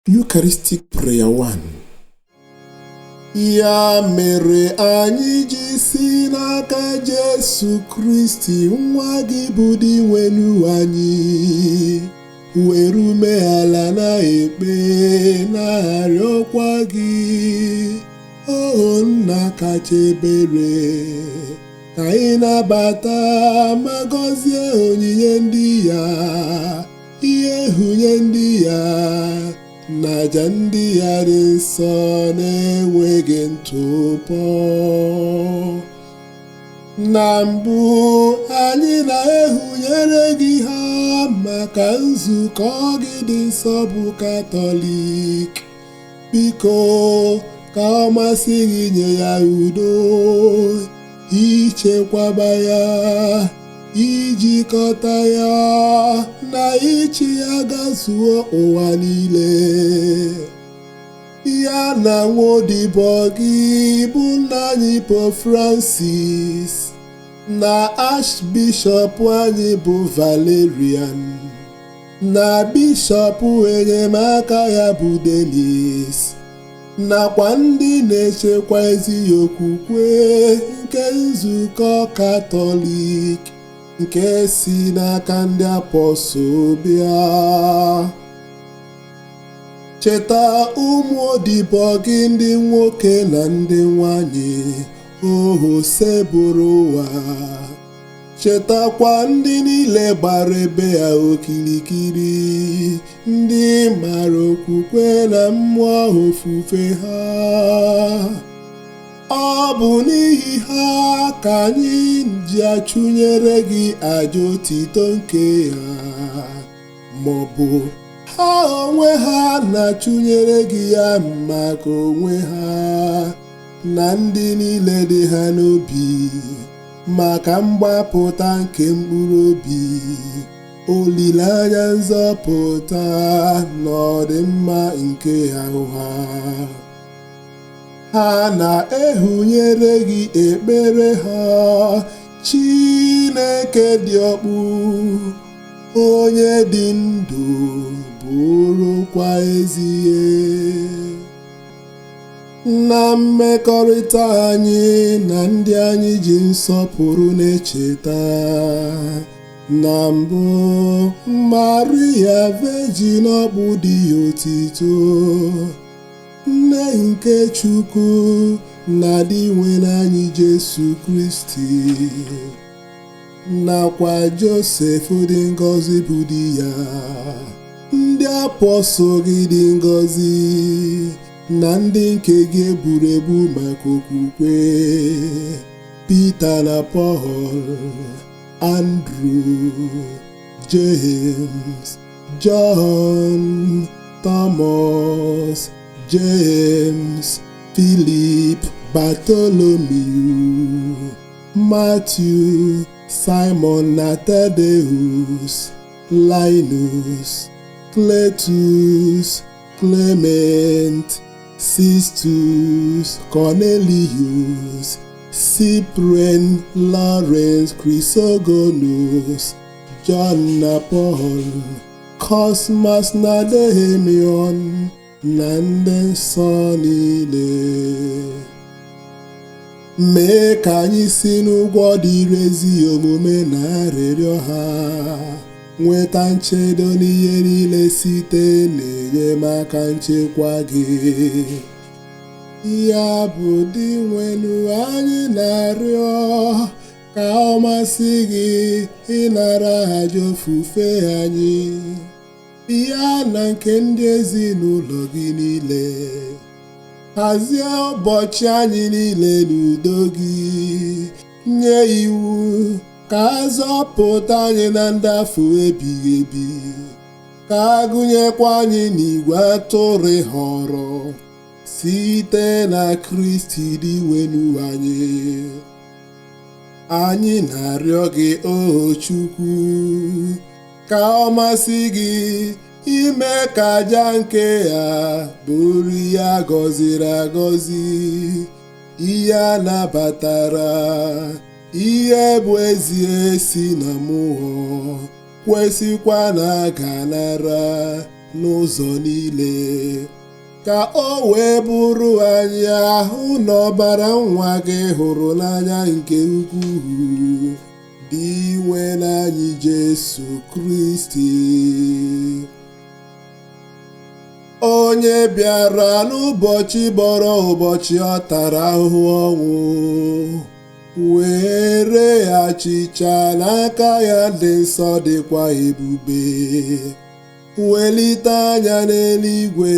Eucharistic Prayer 1. Ya mere anyị ji si n'aka Jesu Kristi nwa gị bụ Dinwenu anyị, were umeala na-ekpe na-arịọkwa gị, o nna kacha ebere, ka ị nabata ma gọzie onyinye ndị ya, ihe nhunye ndị ya, na aja ndị ya dị nsọ na-enweghị ntụpọ. Na mbụ anyị na-ehunyere gị ha maka nzukọ gị dị nsọ bụ Katọlik. Biko ka ọ masị gị nye ya udo, ichekwaba ya, ijikọta ya na ịchị ya gazuo ụwa niile. Ya na nwa gị bụ nna anyị Pope Francis na Archbishop anyị bụ Valerian na bishọp enyemaka ya bụ Denis nakwa ndị na-echekwa ezi okwukwe nke nzukọ Katọlik nke si n'aka ndị apọstụl bịa. Cheta ụmụ odibo gị ndị nwoke na ndị nwanyị ohu sebụrụ ụwa. Chetakwa ndị niile gbara ebe a okirikiri, ndị mara okwukwe na mmụọ ofufe ha. Ọ bụ n'ihi ha ka anyị ji achụnyere gị aja otito nke ya, maọbụ ha onwe ha na-achụnyere gị ya maka onwe ha na ndị niile dị ha n'obi, maka mgbapụta nke mkpụrụ obi, olileanya nzọpụta na ọdịmma nke ahụ ha. Ha na-ehunyere gị ekpere ha, Chineke dị ọkpụ, onye dị ndụ bụrụkwa ezie. Na mmekọrịta anyị na ndị anyị ji nsọpụrụ na-echeta, na mbụ Maria Virgin ọkpụ dị otito, nne nke Chukwu na Dinwenu anyị Jesu Kristi, nakwa Josef dị ngọzi bụ di ya, ndị apọstụl gị dị ngọzi na ndị nke gị eburu ebu maka okwukwe, Pita na Pọl, Andrew, James, John, Thomas, James, Philip, Bartholomew, Matthew, Simon na Thaddeus, Linus, Cletus, Clement, Sixtus, Cornelius, Cyprian, Lawrence, Chrysogonus, John na Paul, Cosmas na Damian na ndị nsọ niile. Mee ka anyị si n'ụgwọ dịrị ezi omume na arịrịọ ha nweta nchedo n'ihe niile site n'enyemaka nchekwa gị. Ya bụ Dinwenu anyị na-arịọ ka ọ masị gị ịnara aja ofufe anyị, ya na nke ndị ezinụlọ gị niile. Hazie ụbọchị anyị niile n'udo gị, nye iwu ka a zọpụta anyị na ndafụ ebighị ebi, ka a gụnyekwa anyị n'igwe atụrụ ị họrọ site na Kristi Dinwenu anyị. Anyị na-arịọ gị o Chukwu, ka ọ masị gị ime ka aja nke ya bụrụ ihe a gọziri agọzi, ihe a nabatara, ihe bụ ezie si na mmụọ, kwesịkwa na a ga-anara n'ụzọ niile, ka o wee bụrụ anyị ahụ na ọbara nwa gị hụrụ n'anya nke ukwuu, Dinwenụ anyị Jesu Kristi. Onye bịara n'ụbọchị bọrọ ụbọchị ọ tara ahụhụ ọnwụ, were achịcha n'aka ya dị nsọ dịkwa ebube, welite anya n'eluigwe,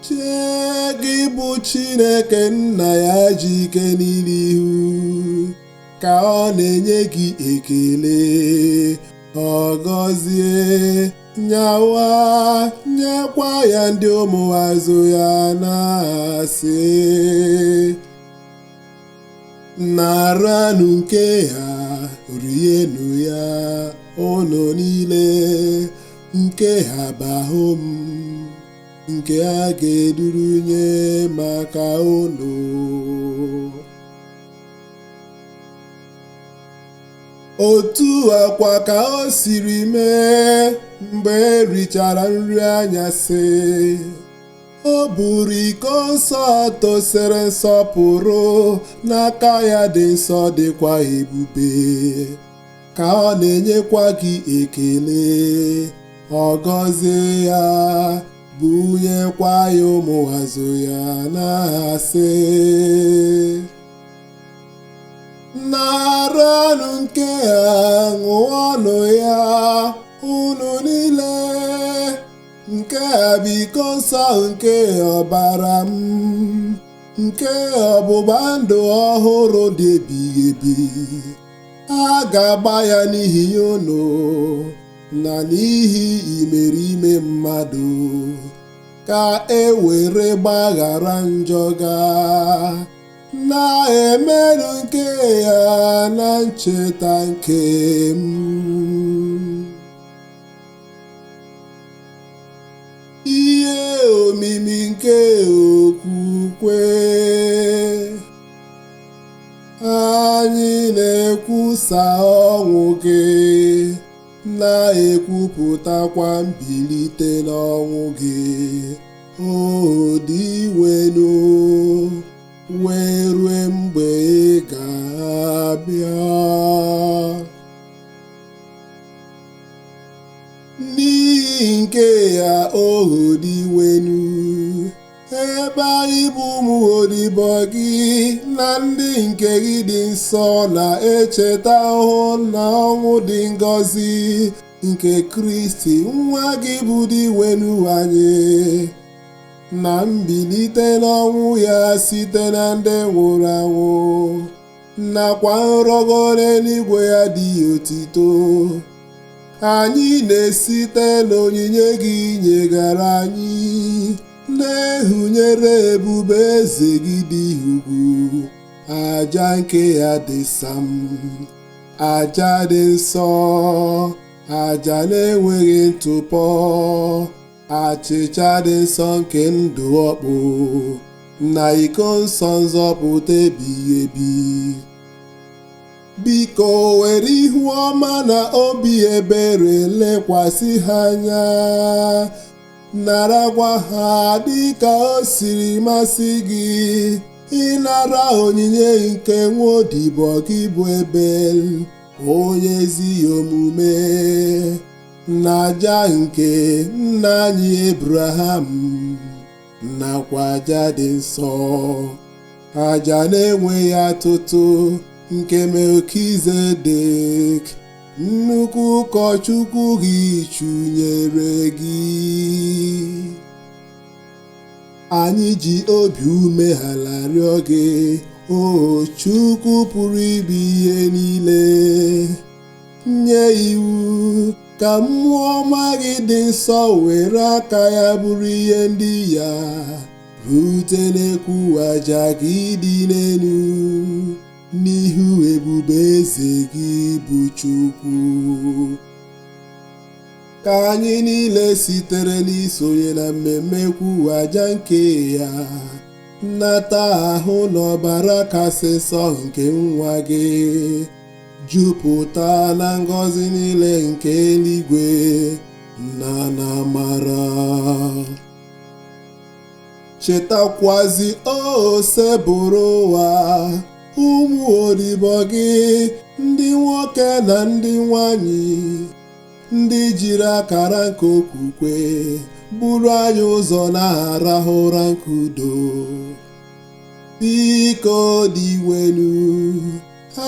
chee gị bụ Chineke nna ya ji ike niile ihu, ka ọ na-enye gị ekele, ọ gọzie, nyawa, nyekwa ya ndị ụmụazụ ya na-asị: naranụ nke ha, rienụ ya, unu niile, nke ha bụ ahụ m, nke a ga-eduru nye maka unu. Otu akwa ka o siri mee mgbe e richara nri anyasị, o buru iko nsọ tosiri nsọpụrụ n'aka ya dị nsọ dịkwa ebube, ka ọ na-enyekwa gị ekele, ọ gọzie ya, bunyekwa ya ụmụazụ ya na-asị: naranụ nke a, ṅụọnụ ya, unu niile, nke a bụ iko nsọ nke ọbara m, nke ọgbụgba ndụ ọhụrụ dị ebighị ebi. A ga-agba ya n'ihi unu na n'ihi imerime mmadụ, ka e were gbaghara njọ ga. Na-emerụ nke ya na ncheta nke m. Ihe omimi nke okwukwe. Anyị na-ekwusa ọnwụ gị, na-ekwupụtakwa mbilite n'ọnwụ gị, O Dinwenụ, wee rue mgbe ị ga-abịa. N'ihi nke ya, O Dinwenụ, ebe anyị bụ ụmụ odibo gị na ndị nke gị dị nsọ na-echeta ahụhụ na ọnwụ dị ngọzi nke Kristi nwa gị bụ Dinwenụ anyị, na mbilite n'ọnwụ ya site na ndị nwụrụ anwụ, nakwa nrọgo n'eluigwe ya dị otito, anyị na-esite n'onyinye gị nyegara anyị, na-ehunyere ebube eze gị dị ugwu, aja nke ya dị sam, aja dị nsọ, aja na-enweghị ntụpọ, achịcha dị nsọ nke ndụ ọkpụ, na iko nsọ nzọpụta ebighị ebi. Biko were ihu ọma na obi ebere lekwasị ha anya, narakwa ha dịka o siri masị gị, ịnara onyinye nke nwa odibo gị bụ Ebel, onye ezi omume, na aja nke nna anyị Ebraham, nakwa aja dị nsọ, aja na-enweghị atụtụ nke Melkizedek, nnukwu ụkọchukwu gị chụnyere gị. Anyị ji obi umeala rịọ gị, o Chukwu pụrụ ime ihe niile, nye iwu ka mmụọ ọma gị dị nsọ were aka ya bụrụ ihe ndị ya rute n'ekwu aja gị dị n'elu, n'ihu ebube eze gị bụ Chukwu. Ka anyị niile sitere n'isonye na mmemme kwuo aja nke ya, nnata ahụ n'ọbara kasị nsọ nke nwa gị, jupụta na ngọzi niile nke eluigwe, na n'amara. Chetakwazi Osebụrụwa ụmụ odibo gị, ndị nwoke na ndị nwanyị, ndị jiri akara nke okwukwe buru anyị ụzọ na-arahụ ụra nke udo. Biko Dinwenu,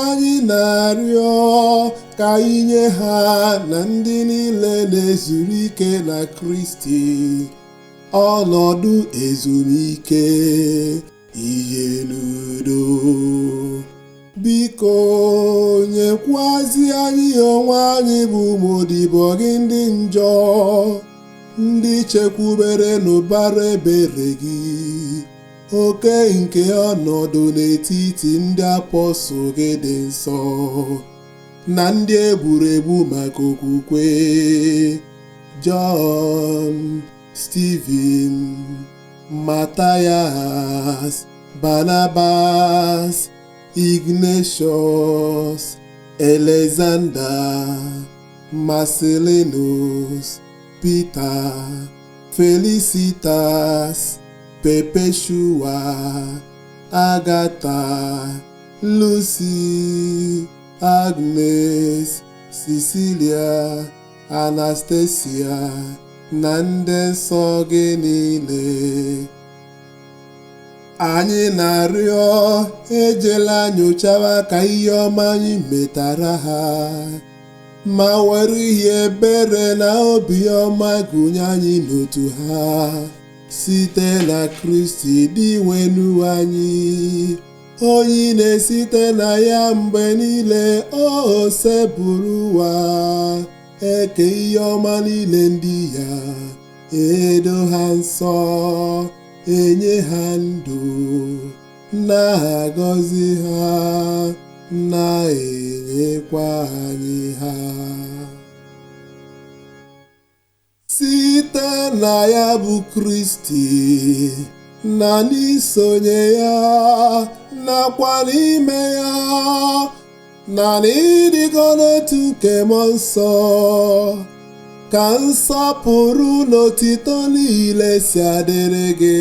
anyị na-arịọ ka i nye ha na ndị niile na-ezuru ike na Kristi ọnọdụ ezumike ihe n'udo. Biko nyekwazi anyị onwe anyị bụ ụmụ odibo gị ndị njọ, ndị chekwubere n'ụbara ebere gị, oke nke ọnọdụ n'etiti ndị apọstụl gị dị nsọ na ndị egburu egbu maka okwukwe, Jọn, Steven, Mathias, Barnabas, Ignatius, Alexander, Marcellinus, Peter, Felicitas, Perpetua, Agatha, Lucy, Agnes, Cecilia, Anastasia na ndị nsọ gị niile. Anyị na-arịọ ejela nyochawa ka ihe ọma anyị metara ha, ma were ihe ebere na obiọma gụnye anyị n'otu ha, site na Kristi Dinwenu anyị, onye na-esite na ya mgbe niile Osebụrụwa eke ihe ọma niile ndị ya, edo ha nsọ, enye ha ndụ, na-agọzi ha, na-enyekwa anyị ha. Site na ya bụ Kristi, na n'isonye ya, nakwa n'ime ya, na n'ịdịkọ n'otu nke Mmụọ Nsọ, ka nsọpụrụ na otito niile si adịrị gị,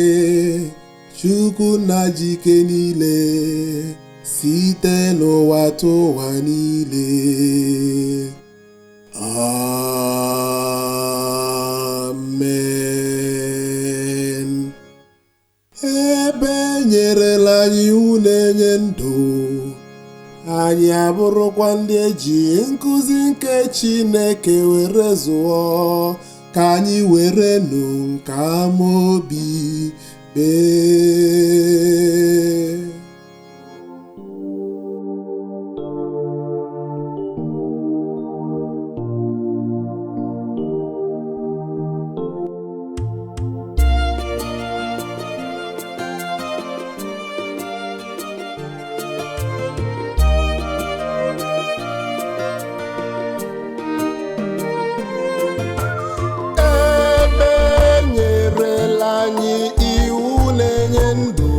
Chukwu nna ji ike niile, site n'ụwa tụwa niile. Amen. Ebe e nyerela anyị iwu na-enye ndụ, anyị abụrụkwa ndị eji nkụzi nke Chineke were zụọ, ka anyị were nụ nke amaobi kpee. Ebe e nyerela anyị iwu na-enye ndụ,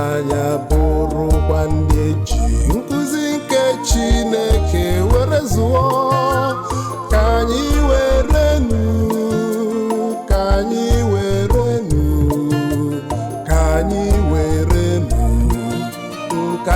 anyị abụrụkwa ndị eji nkụzi nke Chineke were zụọ, ka anyị were nụ, ka anyị were nụ, ka anyị were nụ nke